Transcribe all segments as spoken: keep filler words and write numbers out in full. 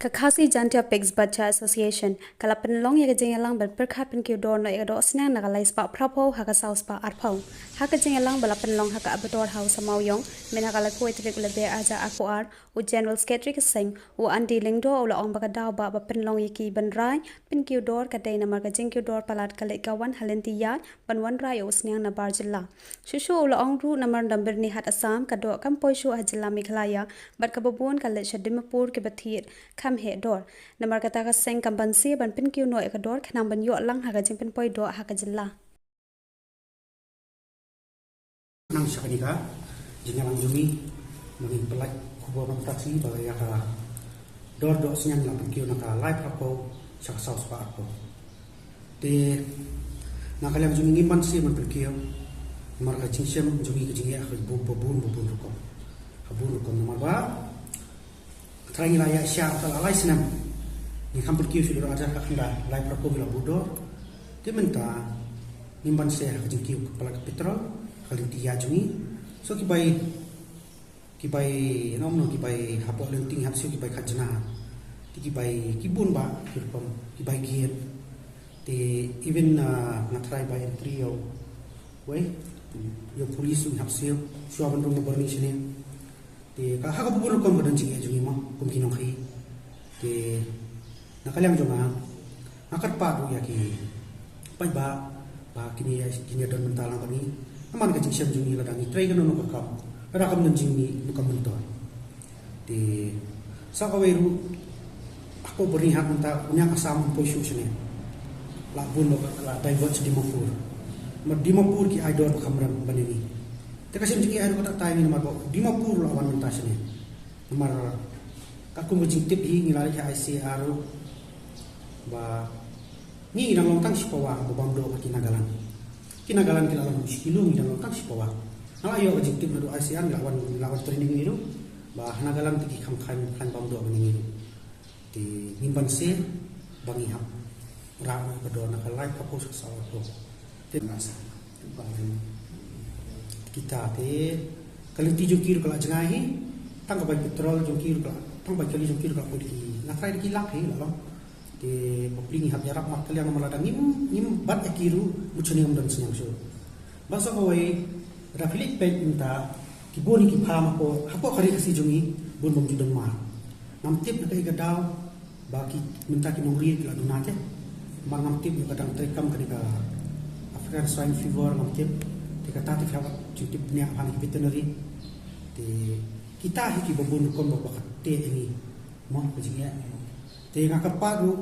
Ka Khasi Jaintia Pigs Butcher Association ka la pynlong ïa ka jingïalang ban pyrkhat pynkiew dor noh ïa ka doh sniang na ka lai spah phra phew ha ka saw spah ar phew. Ha ka jingïalang ba la pynlong ha ka Abattoir House Mawïong mynta ka laiphew tarik u Lber arhajar arphew ar, u General Secretary ka seng u Andy Lyngdoh u la ong ba ka daw ba ba pynlong ïa ki ban rai pynkiew dor ka dei namar ka jingkiew dor palat ka leit ka wan ha lynti ïaid ban wanrah ïa u sniang nabar jylla. Shuh shuh u la ong ruh namar na Byrnihat Assam ka doh kam poi shuh ha jylla Meghalaya bad kaba bun ka leit sha Dimapur kiba thied kham heh dor. Namar kata ka seng kam banse ban pynkiew noh ïa ka dor khnang ban ïoh lang ha ka jingpynpoi doh ha ka jylla. Nang sha kane ka jingïalang jong ngi ba ngin pyllait khubor na ka taxi ba ïa ka dor doh sniang la pynkiew na ka lai phra phew sha ka saw spah ar phew. Te na ka liang jong ngi ngim banse ban pynkiew namar ka jingshem jong ngi ka jingeh ka bun ba bun ba bun rukom. Ka bun rukom namar ba trai ngi la ïa shah ka la lai snem. Ngi kham pynkiew shu dor arhajar khyndai, lai phra phew ngi la bud dor. Te mynta ngim banse ha ka jingkiew ka palat ka petrol ka lynti ïaid jong ngi. So ki bai ki bai nom no ki bai hapoh lynti ngi hap siew ki bai khat jna. Te ki bai ki bun ba ki rukom ki bai giat. Te even nga trai bai entry ïa u wei ïa u police ngi hap siew shuwa ban rung na Byrni shane. Te ka ha ka bun rukom ka don jingeh jong ngi mo kum ki nongkhaii. Te na ka liang jong nga nga kyrpad ruh ïa ki paidbah ba kine kine don mynta lang bad ngi. Namar ka jingshem jong ngi lada ngi trei kano kano ka kam lada kam don jingmih ruh kam myntoi. Te sa kawei ruh hapoh Byrnihat mynta u ñiang Assam um poi shuh shane. La bun ba la divert sha Dimapur. Namar Dimapur ki ai dor ba kham rem ban ïa ngi. Te ka shem jingeh ruh kata tai ngi namar ba Dimapur la wan mynta shane. Namar katkum ka jingtip hi ngi la leit ha I C A R ruh ba ngi ngi dang long tang shipawa ba bam doh bad ki Nagaland. Ki Nagaland ki la long shi kilo ngi dang long tang shipawa. Nga la ïoh ka jingtip naduh I C A R ngi la wan ngi la wan training ngi ruh ba ha Nagaland te ki kham khlaiñ khlaiñ bam doh bad ngi ruh. Te ngim banse ba ngi hap rah noh ka dor na ka lai phra phew sha ka saw ar phew. Te na sa ba kita te ka lynti jong ki ruh ka la jngai hi. Tang ka bai petrol jong ki ruh ka la tang bai kali jong ki ruh ka la poi da ki nga trai da ki lak hi la long. Te bapli ngi hap ïarap markylliang namar lada ngim ngim bat ïa ki ruh mut shane ngam don sniang shuh. Bad sa kawei lada phi leit peit mynta ki bun ki pham hapoh hapoh ka ri Khasi jong ngi bun bym ju don mar. Ngam tip na kaei ka daw ba ki mynta ki nongri ki la duna te. Namar ngam tip ïa ka dang treikam kane ka African swine fever ngam tip. Te kata te phi hap jingtip bniah ha ki veterinary. Te kita hi kiba bun rukom ba ka teh ïa ngi. Mo ka jingeh. Te nga kyrpad ruh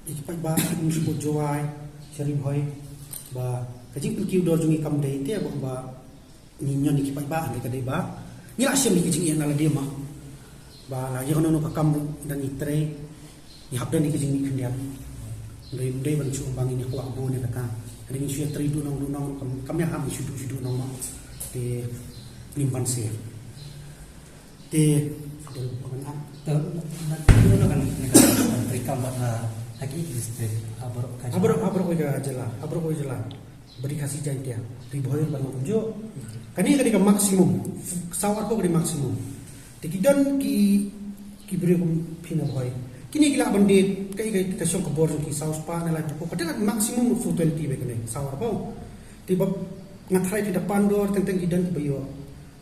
ïa ki paidbah kum sha Port Jowai sha Ri Bhoi ba ka jingpynkiew dor jong ngi kam dei te ba ngi ñion ïa ki paidbah hynrei ka dei ba ngi la shem ïa ki jingeh na lade ma ba la ïa kano kano ka kam ruh da ngi trei ngi hap don ïa ki jingmih khyndiat. Hynrei ym dei ban shu ba ngin ïa kwah bun ïa kata. Hynrei ngin shu ïa trei duh nong duh nong kam kam ïa hap ngin shu duh shu duh nong ma. Te ngim banse. Te dol pyngan. Te na na kan kan trikam ba na haki district ha baroh ka ha baroh ha baroh ka jylla ha baroh ka jylla. Bad ka Khasi Jaintia Ri Bhoi ba long kumjuh. Kane kane ka maximum saw arphew kane maximum. Te ki don ki ki briew kum phi na Bhoi. Kine ki lah ban die ka ka ka shong ka bor jong ki saw spah ne lai arphew ka dei maximum four twenty ba kane saw arphew. Te ba nga tharai phi da pan dor teng teng ki don ki ba ïoh.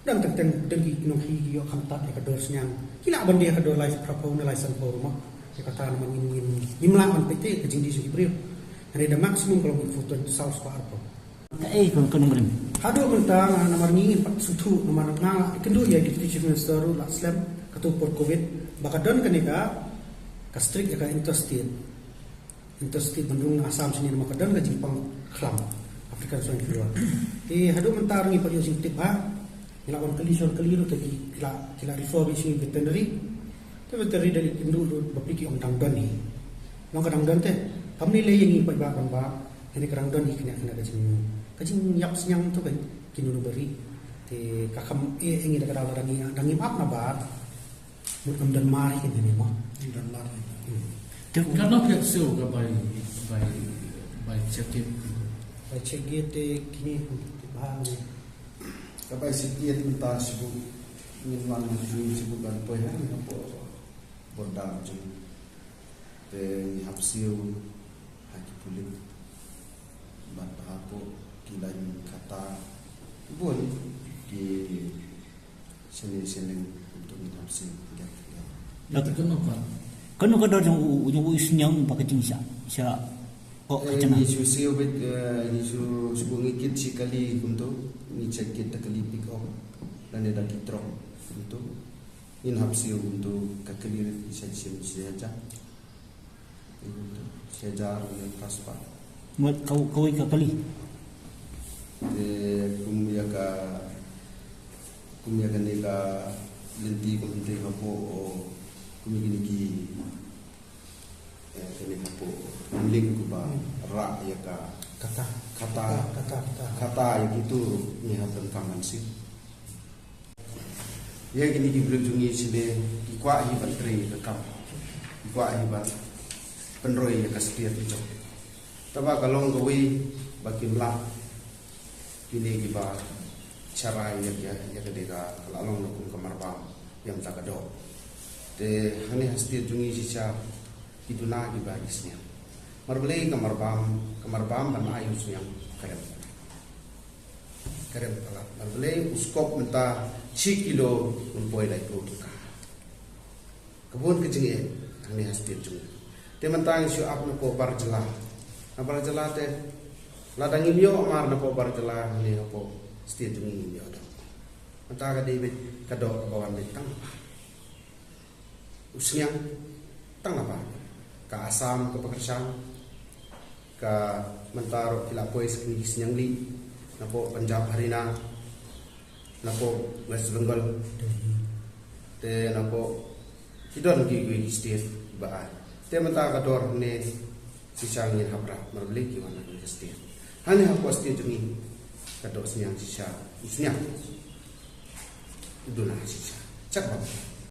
Don teng teng don ki nongkhaii ki ïoh kham tad ïa ka dor sniang. Ki lah ban die ïa ka dor lai phra phew ne lai san phew ruh ma. Ïa kata namar ngim ngim ngim lah ban peit te ka jingdie jong ki briew. Hynrei da maximum ka long four twenty saw spah arphew. Kaei ka ka nongrim? Haduh mynta nga namar ngi ngin pat sngewthuh namar nga la ïakynduh ïa Deputy Chief Minister ruh la slem kato por covid ba ka don kane ka ka strict ïa ka interstate. Interstate ban rung na Assam shane namar ka don ka jingpang khlam African swine fever. Te haduh mynta ruh ngi pat ïoh jingtip ba ngi la wan kylli sha wan kylli ruh te ki la ki la refer beit sha veterinary. Te veterinary da la ïakynduh ruh bapli ki ong dang don hi. Long ka dang don te kam lei lei ïa ngi paidbah ban ba kane ka dang don hi kane kane ka jing ka jingïap sniang to ka ki nunu bari. Te ka kham eh ïa ngi da ka daw la dang ngi dang ngi ap na bar. Mut ngam don mar hi kine mo. Ngam don mar hi. Te ka nong phet siew ka bai bai bai check it. Bai check it te kine ba ni. Ka bai check it mynta sibuk ngin wan ngin sibuk ban poi ha ngin po bordar jong. Te ngi hap siew ha ki pulit bad hapoh ki lain kata bun ki sene sene untuk ngi hap siew. Kano ka dor jong u jong u Sniang ba ka jingshah shah. Oh, ka jingshah. Ngi shu siew bad ngi shu shu ngi kit shi kali kumto, ngi check kit da kali pick up lane da ki truck kumto. Ngin hap siew kumto ka kali rit ki shah shim shi hajar. Shi hajar ne pas pa. Ngat kau kau ka kali. Te kum ïa ka kum ïa kane ka lynti kum te hapoh o kum ïa kine ki eh, kane hapoh ling kuba rah ïa ka kata kata kata kata kata ïa kitu ngi hap donkam ban siew. Ïa kine ki briew jong ngi shane ki kwah hi ban trei ka kam, ki kwah hi ban pynroi ïa ka state jong. Taba ka long kawei ba kim lah kine kiba sharai ïa ïa ïa ka dei ka la long na kum ka marbam ïa mta ka doh. Te hangne ha state jong ngi shisha ki duna kiba ïa sniang. Marbalei ka marbam ka marbam ban ai u sniang ka rem. Ka rem palat. Marbalei u skop mynta shi kilo un poi lai phew tyngka. Ka bun ka jingeh hangne ha state jong ngi. Te mynta ngi shu ap napoh bar jylla. Na bar jylla te lada ngim ïoh mar napoh bar jylla hangne hapoh state jong ngi ngim ïoh doh. Mynta ka dei beit ka doh kaba wan beit tang u sniang tang na bar. Ka Assam ka Pakistan ka mynta ruh ki la poi sa kine ki sniang lieh napoh Punjab, Haryana, napoh West Bengal. Te napoh ki don ki ki state ba ai. Te mynta ka dor ne shisha ngin hap rah marbalei ki wan na ki state. Hangne hapoh state jong ngi ka doh sniang shisha u sniang. Duna shisha. Chak ba.